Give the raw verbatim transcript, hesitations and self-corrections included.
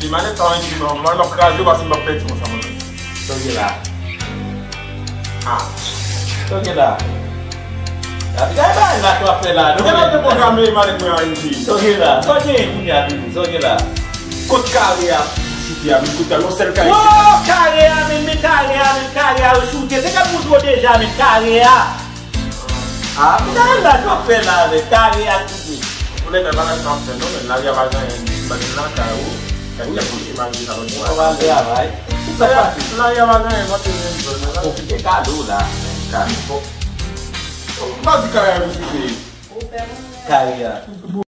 Li malè sa, ann di, mwen, mwen, m ap kraze w, paske m ap pèdi konsa, mwen menm. Sa w gen la? Ah. Sa w gen la? Gade, gade bagay la k ap fè la. Nou gen lòt pwograme malè mwen an, N J. Sa w gen la? Sa w gen kounye a, Bibi? Sa w gen la? Kot kare a, chite a, men kote a, yon sèl kare. Wo, kare a, men, men kare a, men kare a, yo choute. Se kèk moun tro deja, men kare a. Ah, men gade la, sa w fè la avèk kare a, Bibi? Pou lè nan bagay sa ap fè, non, men lari a pa gen anyen, men nan kay ou, kay kèk moun ki malere sa lòt bò a. Ou pa al travay. Sa pa ti. Lari a pa gen anyen, mwen te menm zòn nan. Pwofite kado la, men kado. Bon. Ou pa di kare a, N J. Kare a.